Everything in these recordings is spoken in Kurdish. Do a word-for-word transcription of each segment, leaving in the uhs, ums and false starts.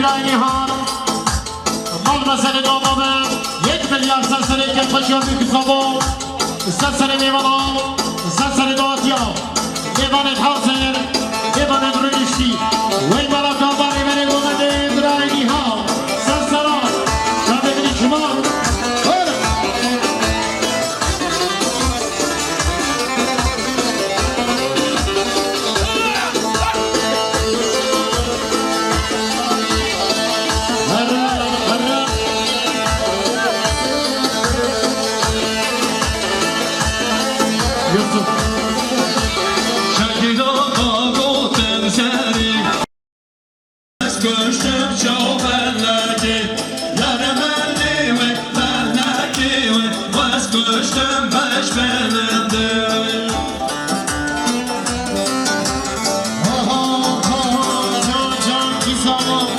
Nihan, mal meselê dava be, yek milyar ser serê kêfxweşiya Mîrkî Sabo, ser serê mêvana, ser serê dawetiya, mêvanê hazir, mêvanê rûniştî, wey mala kamba rêberê govendê birayê Nihan, ser seran, şadê min şima, her. Şekî dada gotin serî. Ez kuştim çaw felekê, yarê merdê wê, felekê wê, ez kuştim beş belindê. Ha, ha, ha, ha, can, can, kî sağ ol.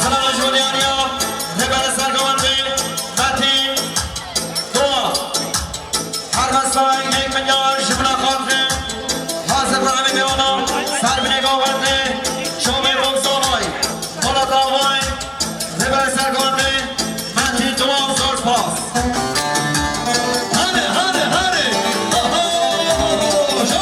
Silav ji bo diyariya rêberê sergewendê Metîn Doğan. Her wesa yek milyar ji mina xatirê hazir bi emê mêvanan ser binê govendê Çavê Bokzanay. Mala daway rêberê sergewendê Metîn Doğan, zor spas. Hane, hane, hane. Aha, aha, aha.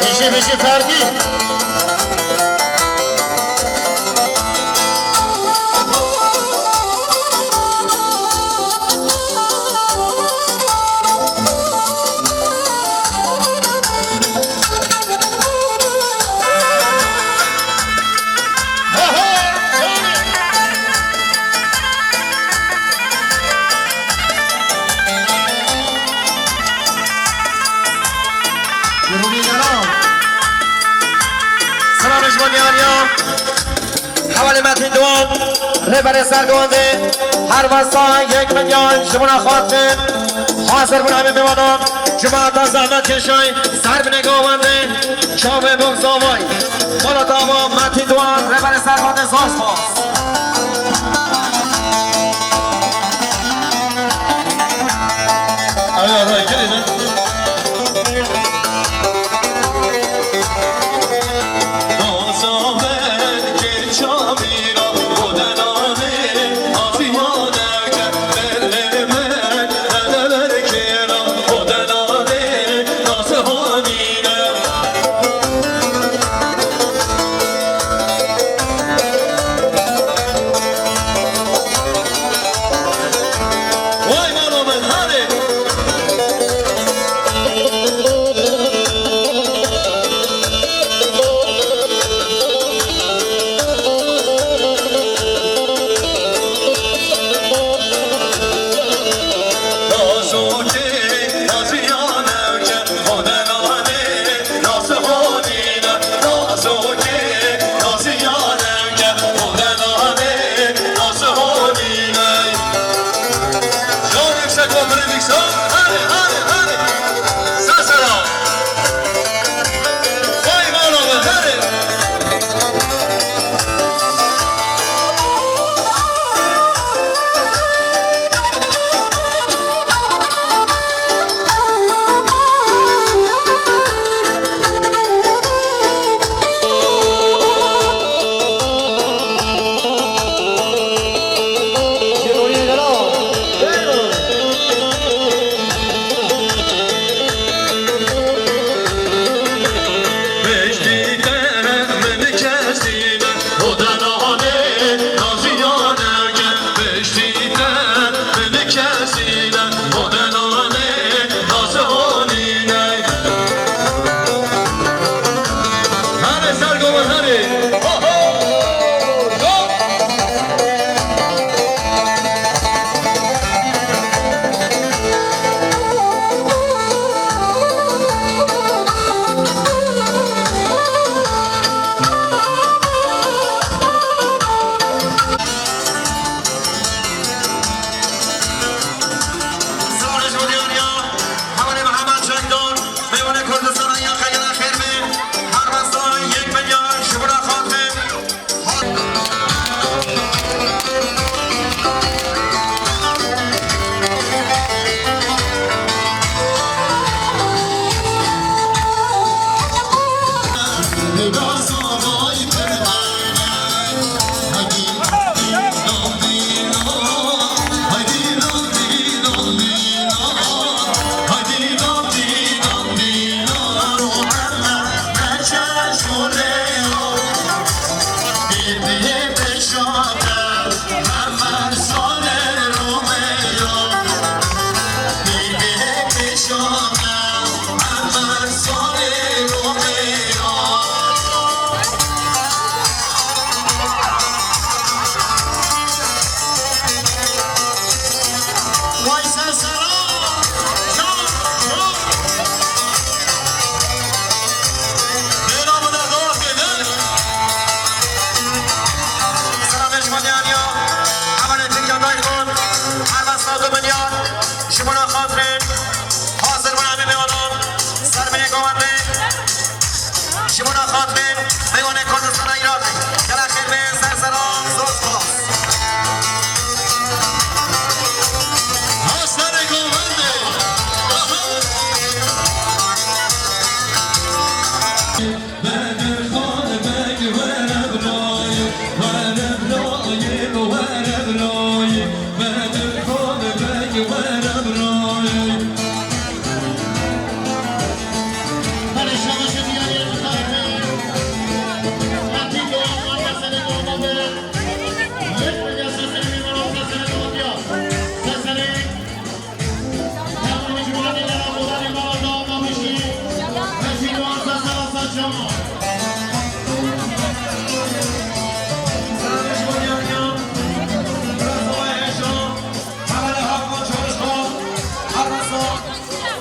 Bişî, bişî, Ferdi. Silav ji bo diyariya hevalê Metîn Doğan, rêberê sergewendê, her wesa yek milyon ji bona xatirê hazir bûn emê mêvanan, cemaeta zehmetkêşay, ser binê govendê Çavê Bokzavay. Mala dava Metîn Doğan, rêberê sergewendê, zor spas. Ew ya, ew ya, gelê me. Vay mala min, hadi. Hadi ser governanê. Oho! Go! Hevalê Mihemed Çekdar, mêvanê Kurdistana ya xeyra xêr be. Her westan yek milyar ji bo xatirê. Vay ser sera! Çal, çal! Bêla min derdor kene. Selamê ji bo diyariya. Hevalê Tirkiye dayî xwe. Her wesa du milyar. Ji bo xatirê. Hazir bûn em ê mêvanan. Ser binê govendê. Ji bo xatirê mêvanê Kurdistana Iraqê. Gelek xêr be, ser seran, zor spas. Ha serê govendê. Aha. Bedirxan Beg were birayê, were birayê, were birayê. Bedirxan Beg were birayê.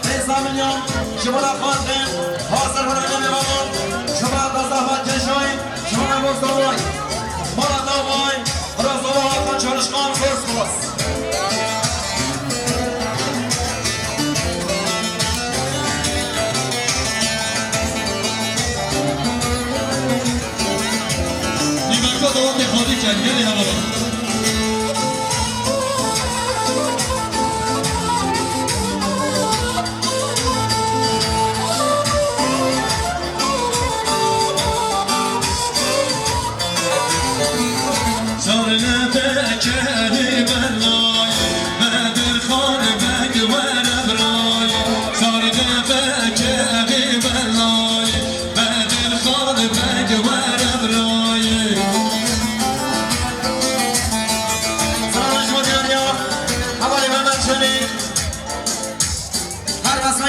Rêza Milyon, ji bo xatirê hazir bûn, em ê vebûn, ji bo Reza Hakan Çelişkan, zor spas. Nîveka dawetê xwedî kir, gelê hevala.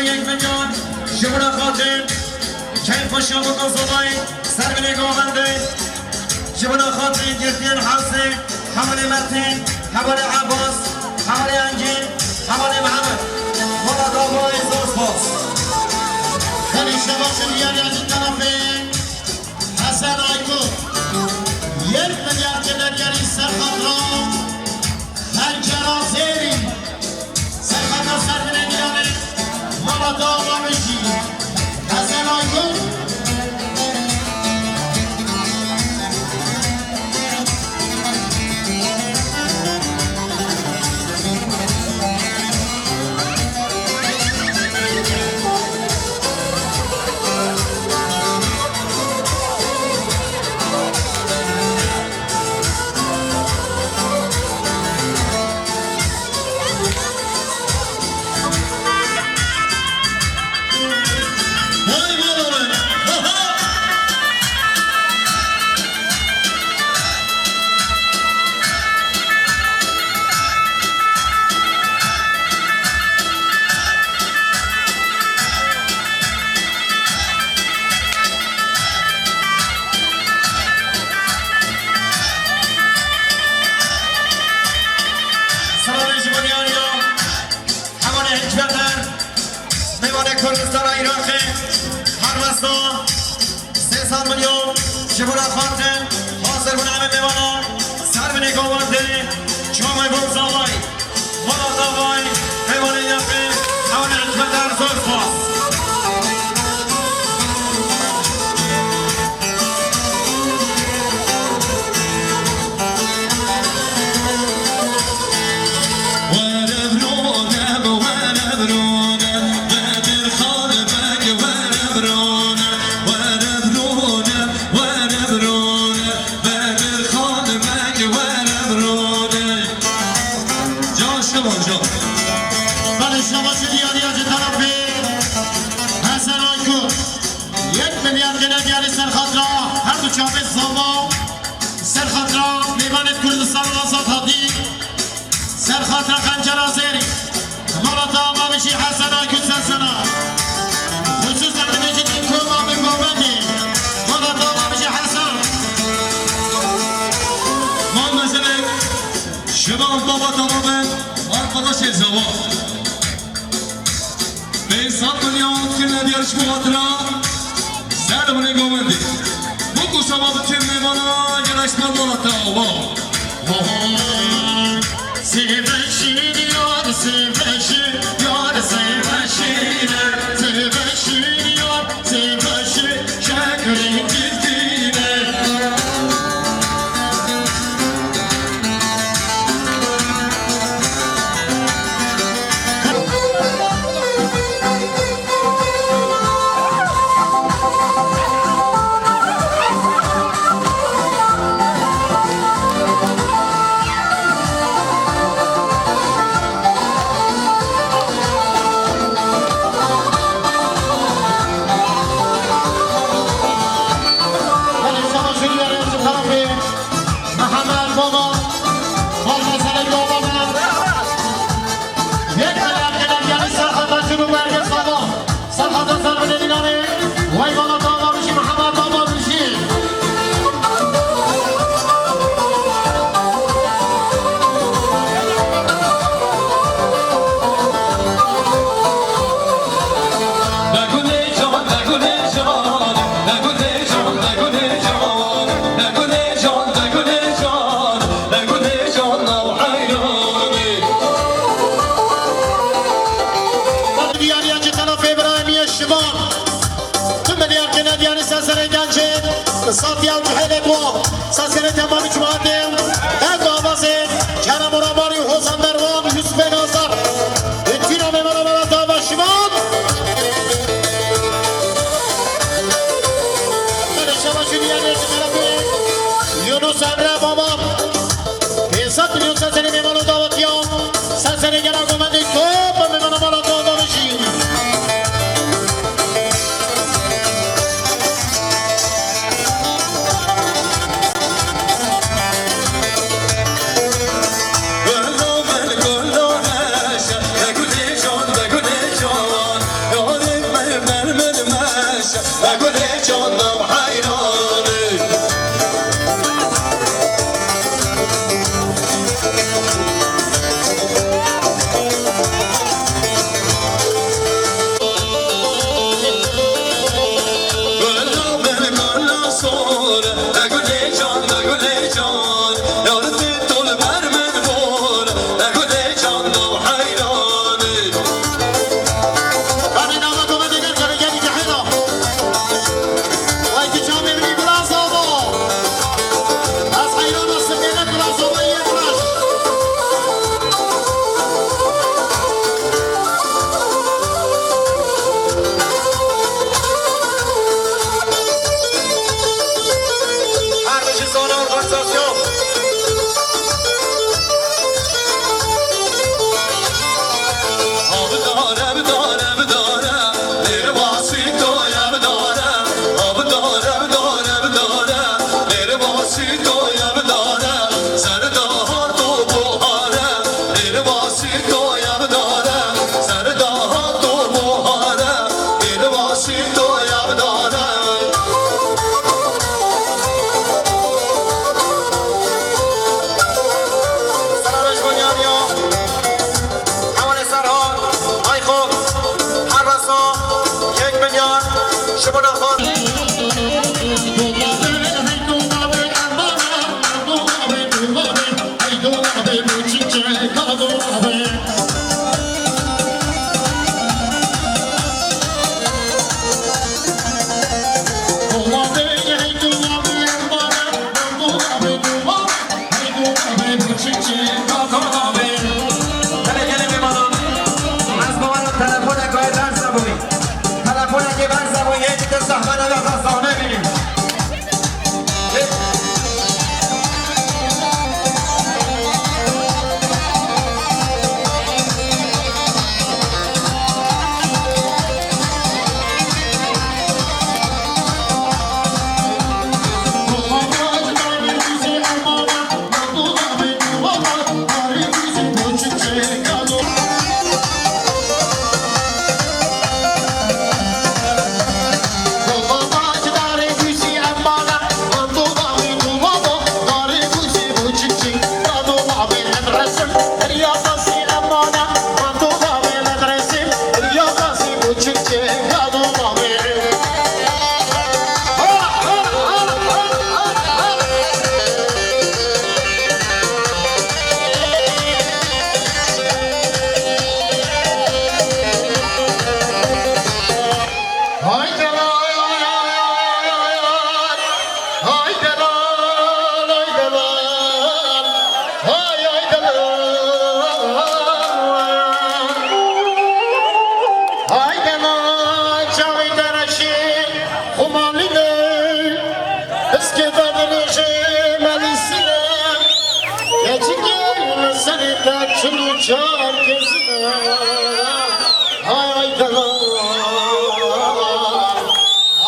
Yek milyon ji bona xatir keyf û şov û kozolay ser binê govendê, ji bona xatir girtiyên Hewsê, hevalê Metîn, hevalê Ebas, hevalê Engîn, hevalê Mihemed. Wela davayê zor spas. Xelî şebaşê diyariya ji terefê Hesen Aykut. Yek milyar kêlekiyarî ser xatira Xencera Zêrî. Serxeta ser binê diyarê mala dava bijî. Hesen Aykut. Selamê ji bo diyariya hevalê Hikmeter, mêvanê Kurdistana Iraqê, helwesta sê sed milyon ji bona xatir hazir bûne em ê mêvana ser binê govendê Çamê Borzavay. Mala davay, heywanê yaqê, hewanê hikmetar zor spas. Were birone, were birone, Bedirxan Beg, were birone, were birone, were birone. Bedirxan Beg were birone. Can şema can. Belê şema ji diyariya ji terefê Hesen Aykut. Yek milyar gene diyarî serxatira her du çavê zava serxatira mêvanê Kurdistan Azad hatî. Serxatira Xencera Zêrî. Mala te ava bijî Hesen Aykut Sesena. Xusûsen dibêjin ên koma min govendê. Mala te ava bijî Hesen. Mal mezelek, şivan baba tamamı, arkadaşê zava. Pênc sed milyon kirine diyar ji bo xatira ser binê govendê. Bu kuşama bitir mêvana, geleşme mala te ava. Sêveşî diyar, sêveşî diyar, sêveşî ne, sêveşî diyar, sêveşî şekrê girtî ne. Belê, şabaş û diyarê ji terefê Mihemed Baba, bal meselek baba me. Yek milyar gelek yanî serxeta çin û berge sava. Serxeta ser binê dînarê. Wey bala dava bijî, Mihemed Baba bijî. Diyariya ji terefê birayê min yê Şivan. Tu milyar kene diyarî ser serê gencê. Satiya û cihêlê ku ser serê temamî cemaetê. Ev avazê Kerem Orabarî û Hozan Merwan, Yusufê Nazar. Tîna mêmana mala dava Şivan. Belê şeva jûriyê ji terefê Yunus Emre Baba. Pênc sed milyon ser serê mêmano dawetiya. Ser serê gela govendê top mêmana mala dava bijî. Gulê can, me heyranî. Gula min gula sor, e gulê can, e gulê can. Yar tu tol ber min bor, e gulê can, me heyranî. Kanê nava ku me digir kare gelî cehêla. Vay tu çavê min ê gula zava. Ez heyran a simêne gula zava yê gulaş. Her bijî zana organîzasyon. Abdare, abdare, abdare, lêre basî to ye abdare. Abdare, abdare, abdare, lêre basî to ye abdare. Serda hato buhare, lêre basî to ye abdare. Serda hato buhare, lêre basî to ye abdare. Selamet ji bo Yaniya. Hevalê Serhan, Ayxo, Herrasa, Yek Milyar, ji bo Nexan. Gelê, gelê mêvanan, ez bawerim telefoneke wê berze bûyî. Telefonekê berze bûyî, yê dikir zehmet nebe, ez zane bînim. Hay delal, hay delal, hay delal. Hay, hay, delal. Hay, delal, çavê te reşê xumalî ne. Piskê te dirêjê melîsî ne. Keçikê li serê te çil û çar kesî ne. Hay, hay, delal.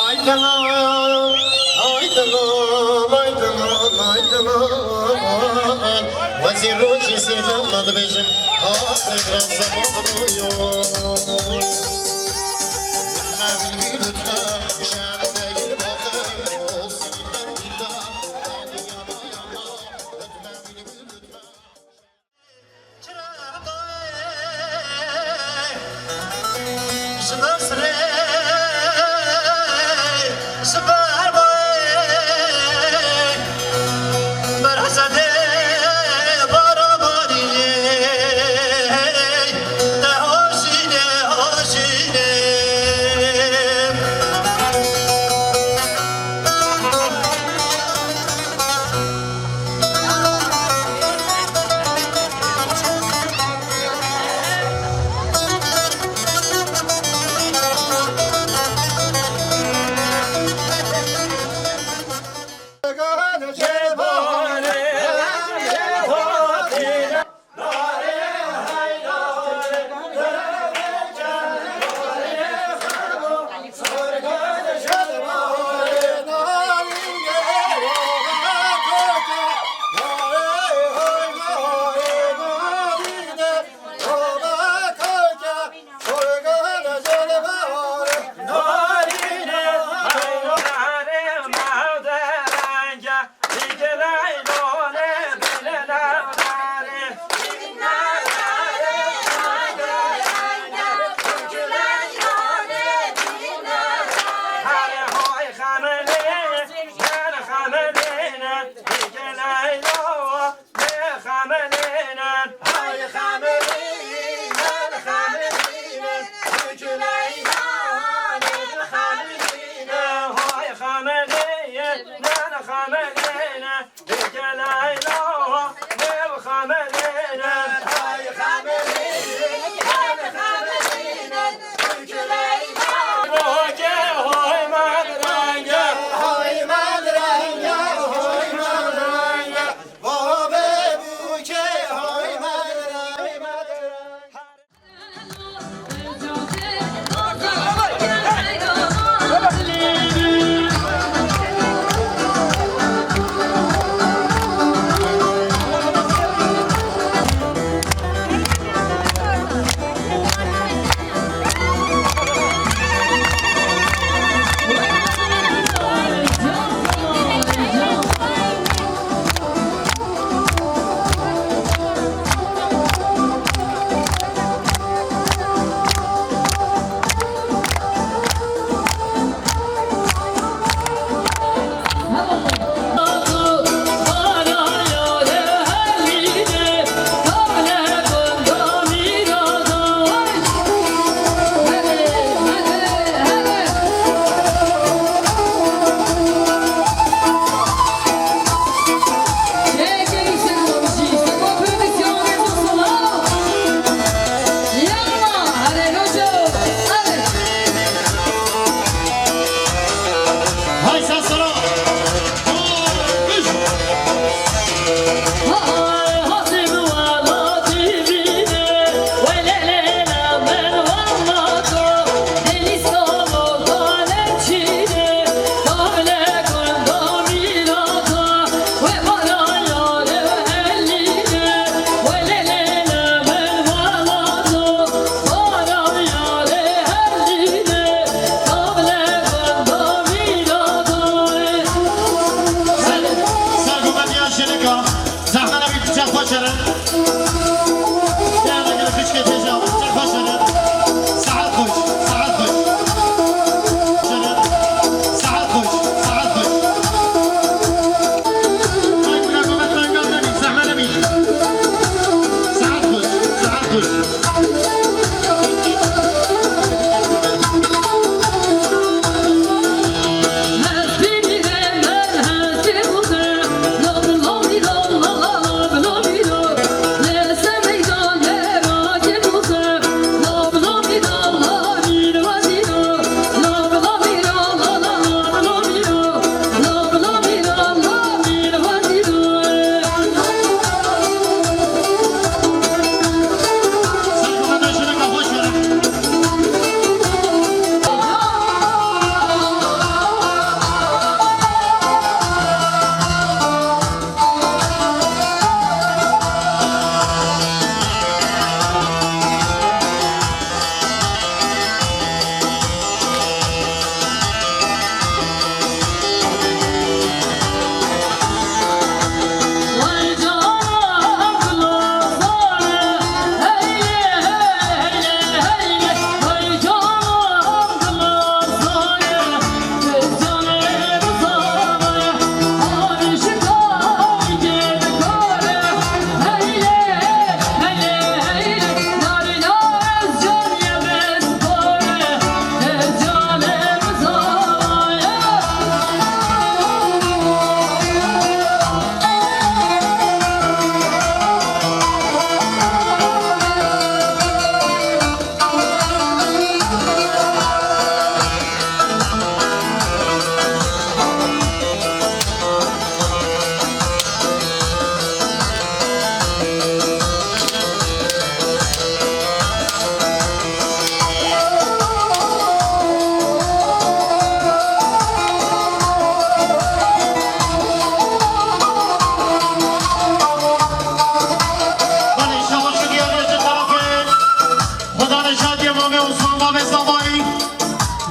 Ay delal, ay delal, ay delal, ay delal. Wezîr rojî sênan me dibêjim, ah, tekrar zaman yo.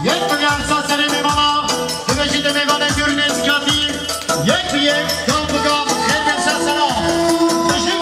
Yek milyar sa serê mêvana, divê jî de mêvanê gurînê zikatî, yek bi yek, gav bi gav, xêr bê ser sera. Bijî.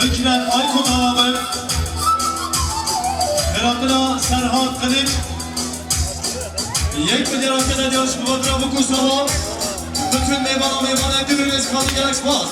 Fikret Aykut Ağa ve Beratına Serhat Kılıç. Yek milyar hakikaten yarış bu Batıra bu kursama. Bütün meyvana meyvana ediliriz. Kaldı gerek spas.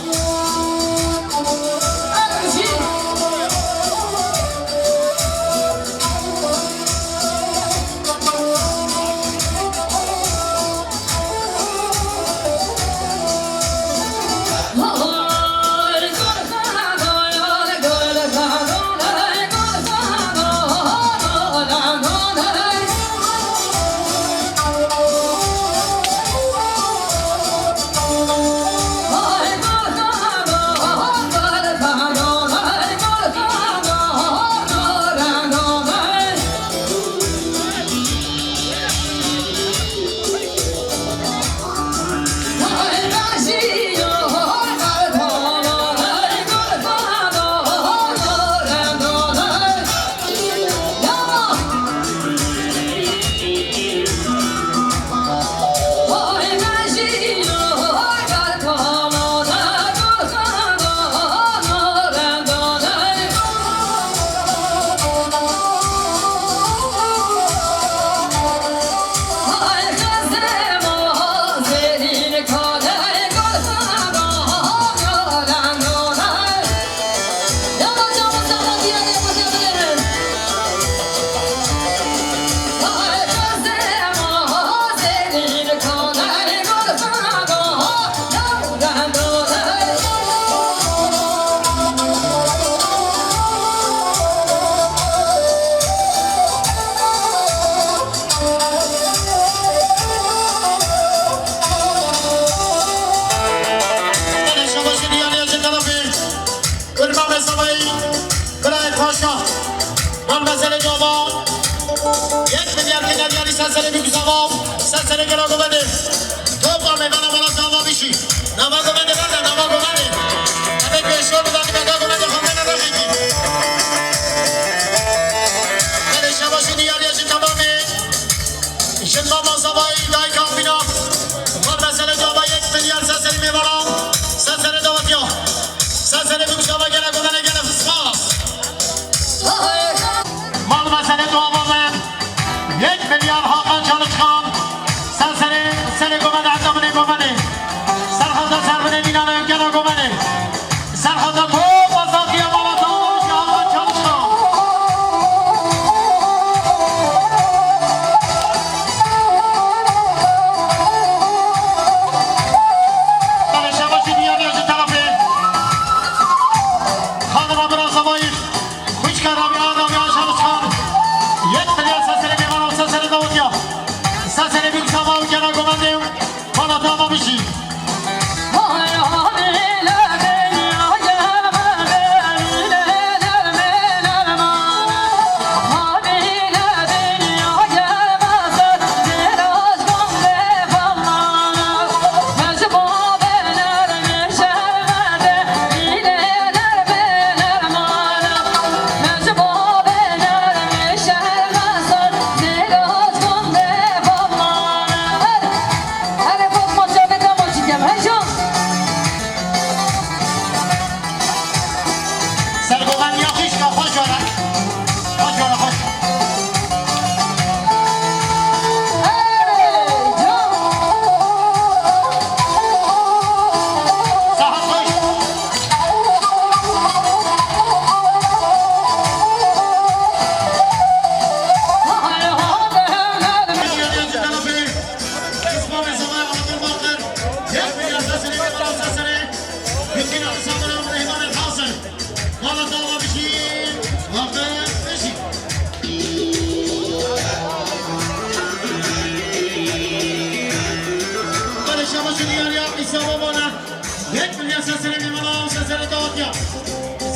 Kurban ve Savayî, Birayê Paşa, Mal Meselê Cava, yek milyar keder yarî ser serê Bîk Sava, ser serê gela govendê. Topla meydana mala Sava bişî. Nava govendê berde, nava govendê. Emek ve şor bidanî meka govendê xandene rexekî. Belê şebaşî diyarî jî temamê. Jin mama Savayî dayika Amîna. Mal Meselê Cava yek milyar ser serê mêvana, ser serê dawetiya. Ser serê Bîk Sava gele govendê gele spas. Mal Meselê Cava ve yek milyar Hakan Çalışkan. Ser serê, serê govendê heta binê govendê. Ser xata ser binê mînane gela govendê. Ser xata top azadiya mala Sava bişî Hakan Çalışkan. Belê şebaşî diyarî jî terefê. Xanima Bira Savayî. Xwişka Rabîa, Rabîa Çalışkan. Yek milyar ser serê mêvana, ser serê dawetiya. Ser serê Bîk Sava û gela govendê û mala Sava bişî. Sergoveniya xwişka xweş were. Xweş were, xweş. Saet xweş. Mala Sava bişî, waqit bişî. Belê şebaşî diyarî ya, Îsa Baba ne. Yek milyar ser serê mêvana, ser serê dawetiya.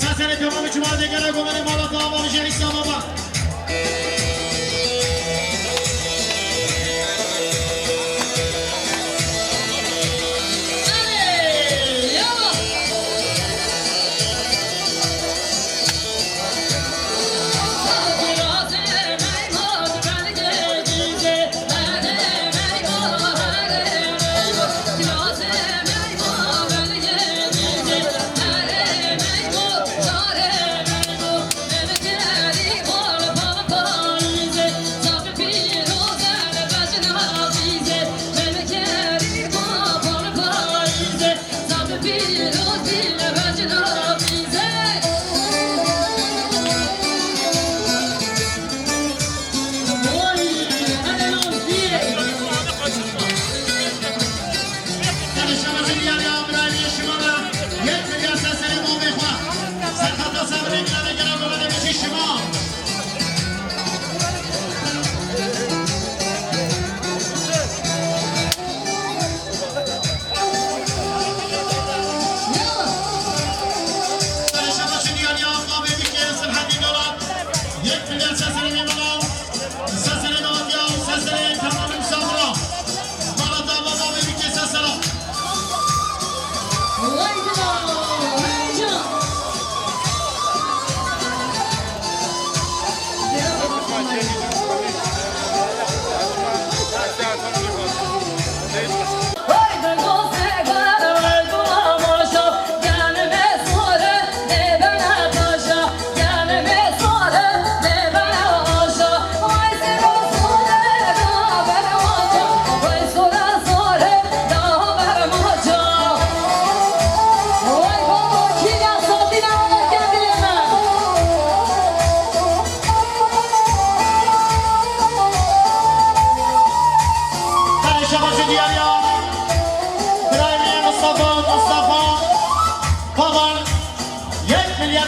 Ser serê temamê çûmanê gela govendê mala Sava bişî, Îsa Baba.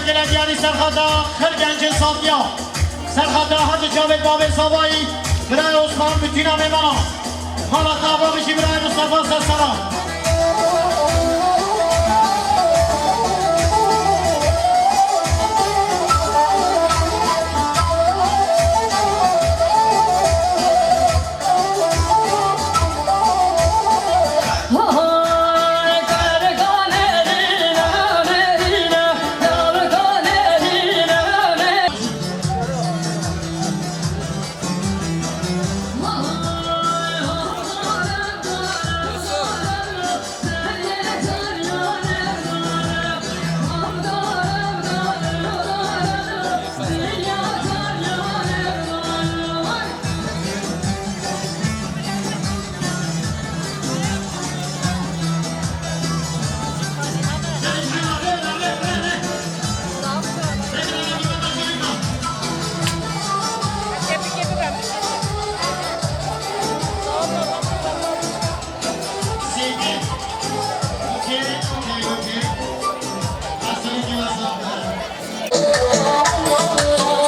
Gele diyarî serxeta her gencên Safya. Serxeta her di çavê babê Sabayî, birayê Osman, bütîna mêmana. Mala te ava bijî birayê Mustafa, ser seran.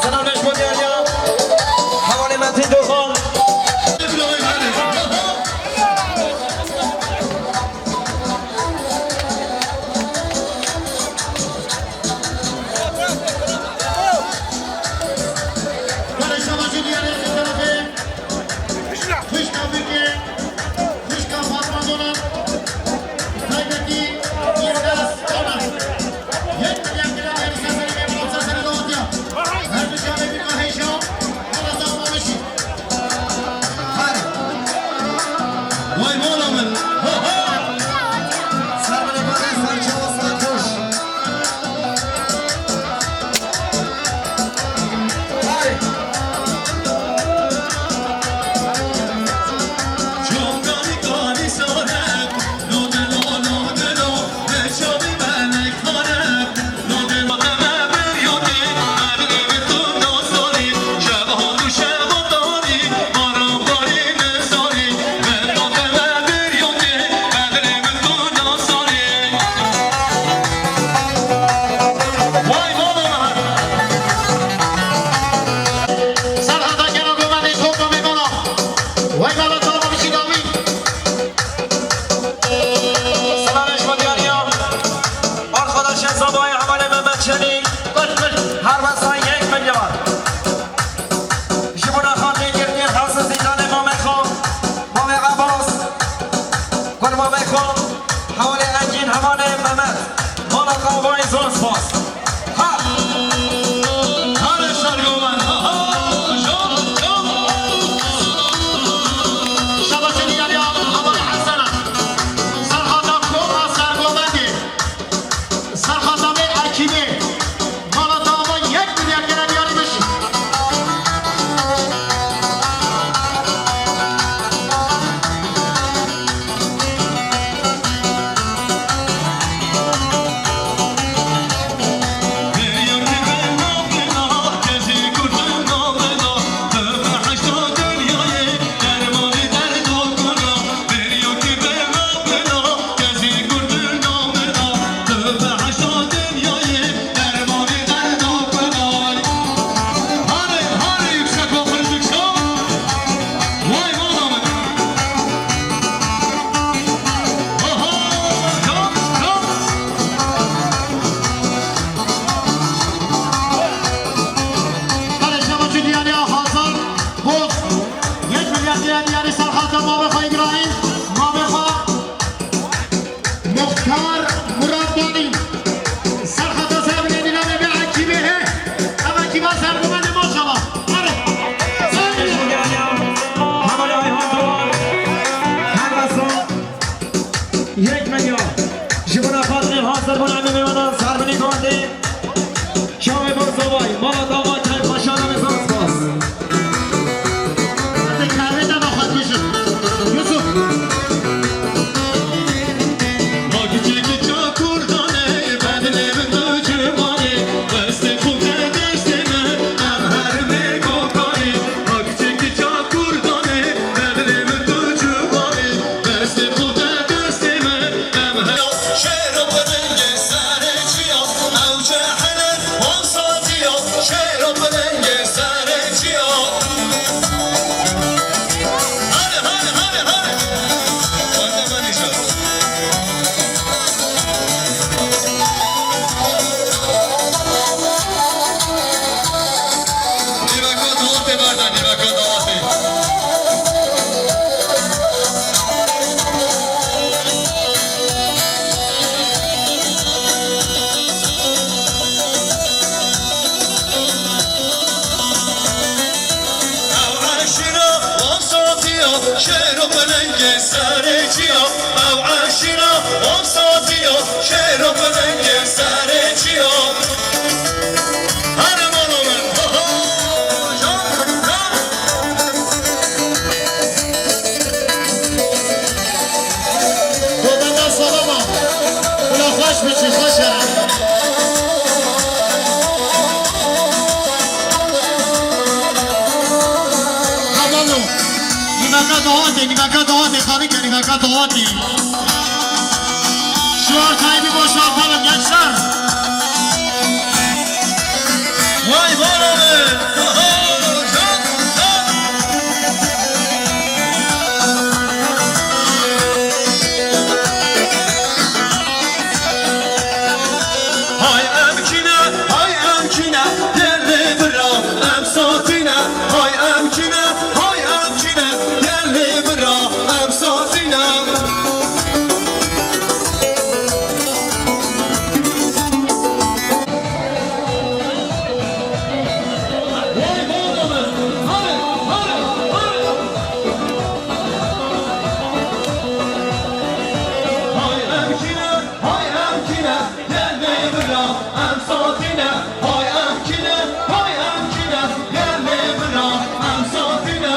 Selam leş bo diyariya. Hevalê Metî Doxan. Xwişka Fikê, xwişka Fatma Donan, taybetî Îlyas Donan. Yek milyar gram yerî seserî ve otuz sene doğdu ya. Her bir çare bir kahve şov, orası olmamış. Her. Vay mala min. Ho, ho. Ser bile bale, ser çava, ser koş. Vay mala, mala. Serhada gelo govendê, top da mêmana. Vay mala, tava biçî dawî. Selam leş bo diyariya. Arkadaşın Zadoyê hevalê Mehmet Çelik. Her masa yek milyar. Ji bo nexatê girtiyên xasin zîndanê mamê xwe, mamê Abbas, gul mamê xwe, hevalê Engîn, hevalê Mehmet, mala te avayî zor spas. Ha! Hale şergovan, ha, ha, şo, şo. Şabaşê diyariya, hevalê Hesena. Serhada koma sergovendê. Serxatamê Ekînê, mala te ava yek milyar gere diyarî bişî. Şêr û belengê serê çiya, ew eşîra, ew sazî ya. Şêr û belengê serê çiya. Hene mala min. Ho, ho, can, can. Goda da salama. Bila xweş biçî, xweş e. Hevalno. Nîveka dahatê, nîveka dahatê, xalîke nîveka dahatê. Şuar tayîbî bo şuar xwe bin gençler. Vay bala be. Hay em kî ne, hay em kî ne, gelê bira, em safî ne. Hay em kî ne, hay em kî ne, gelê bira, em safî ne. Hay em kî ne, hay em kî ne, gelê bira, em safî ne. Hay em kî ne, hay em kî ne, gelê bira, em safî ne.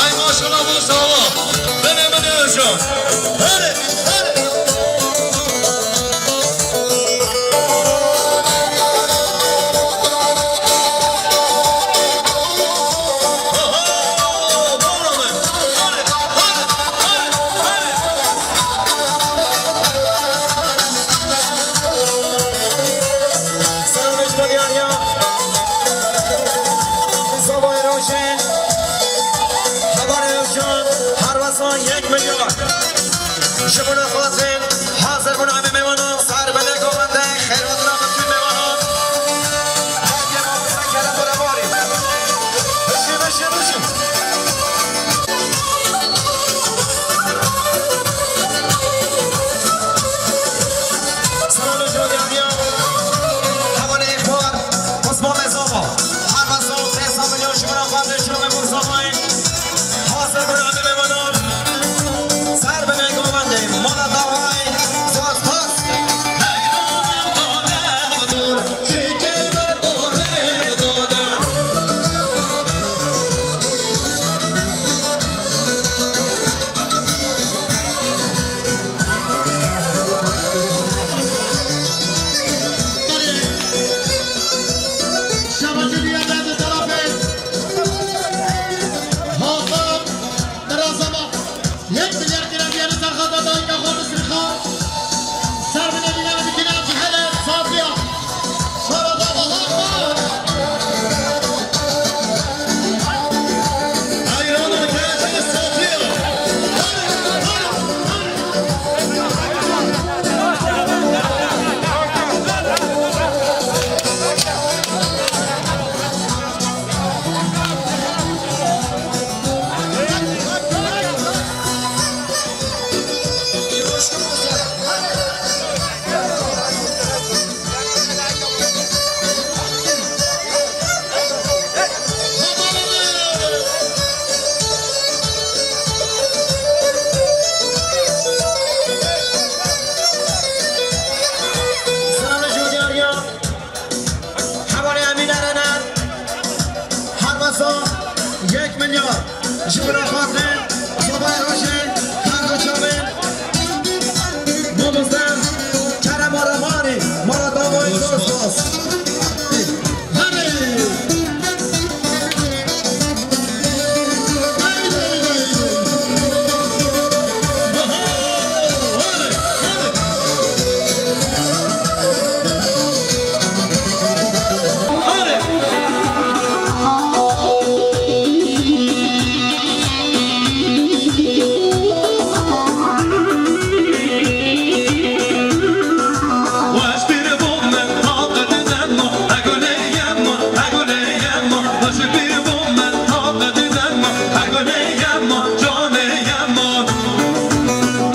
Ay maşallah, bu sava. Bene bene hocam. Hadi, hadi. Selam, hoş geldin ya. Zavay Roşen, Hevalê Özcan, her wesan yek milyon. Ji bo xatirê hazir bûn em ê mêvanan, ser bi lê govendê, xêr hatina min tüm mêvanan. Hediye ma bi sekere berabarî. Bişî, bişî, bişî. Selam, hoş geldin ya. Hevalê Ekbar. Osman Mezava, her wesan pênc sed milyon ji min re xwendin, ji min re Murzamayê. Hazir bin em ê mêvanan. Ser bi lê govendê, mala dawayê, spas, spas. Xwatin, Sobay Rojê, Kargo Çavên, Mamoste Kerem Aramanî, Mara Dawayê Zostos. Herê!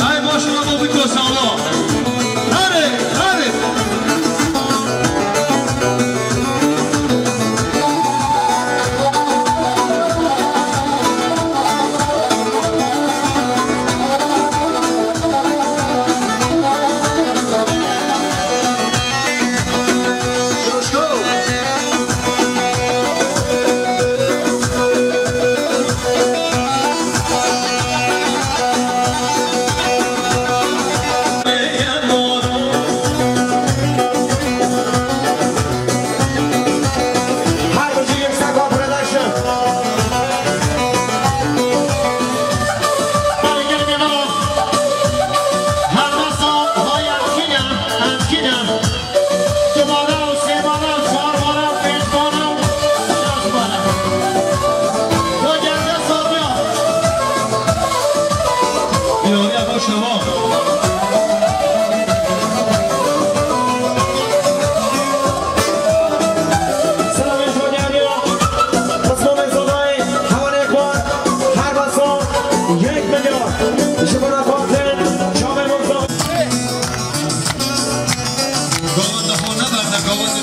Ay, maşallah, bu bir koşallah. Hadi, hadi. Gava daha ne var ne gava ne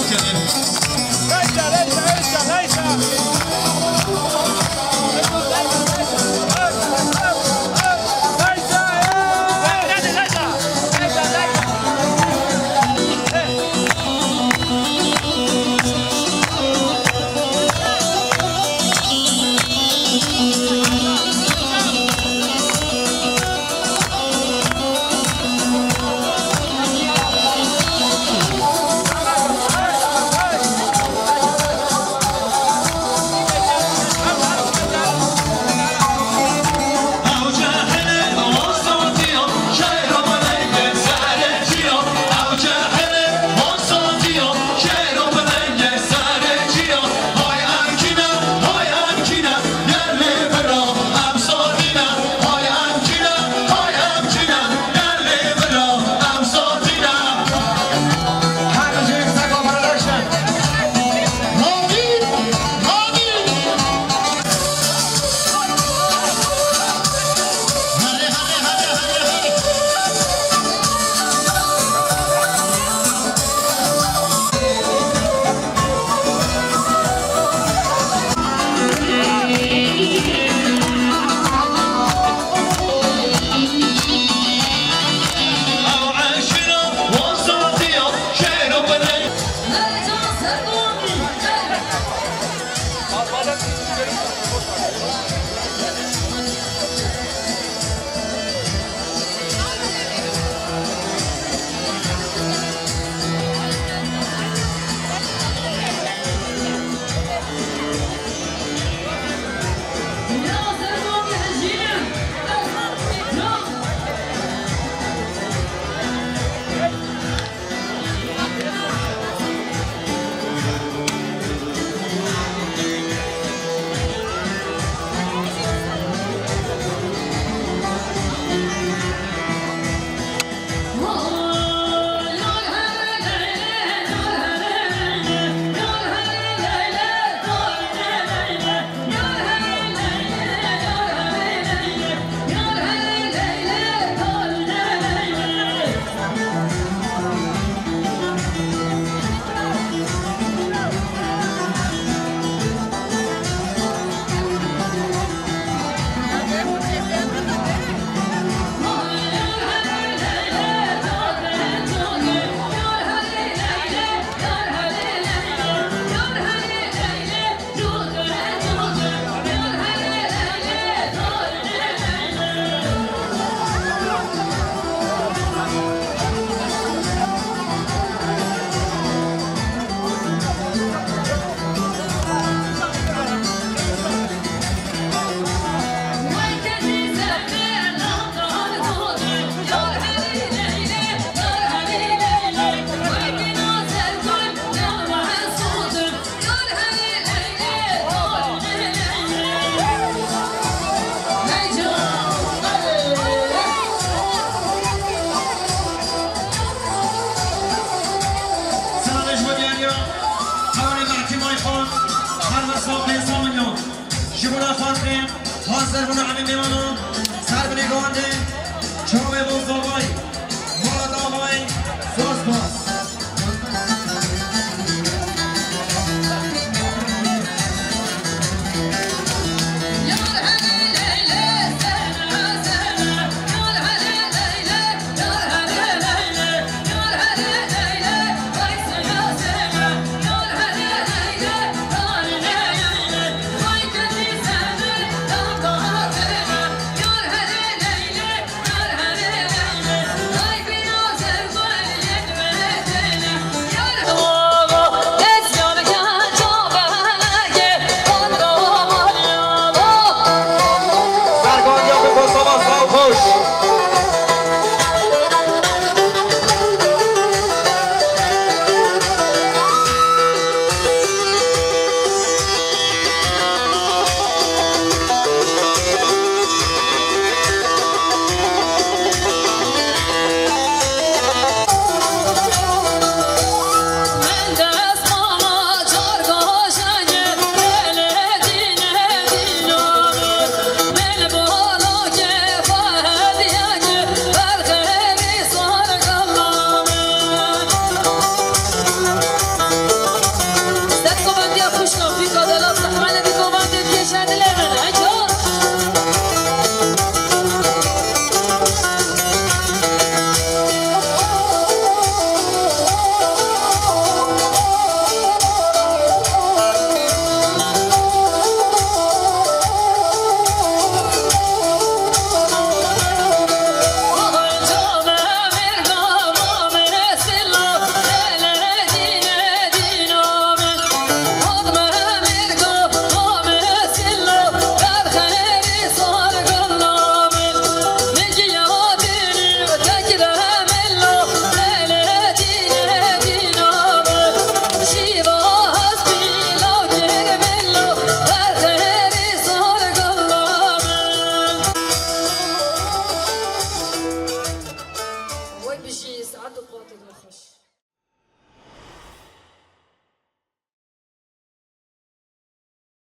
Ser bûna evî mêmano, ser binê gawandê, çavê Mostafayî.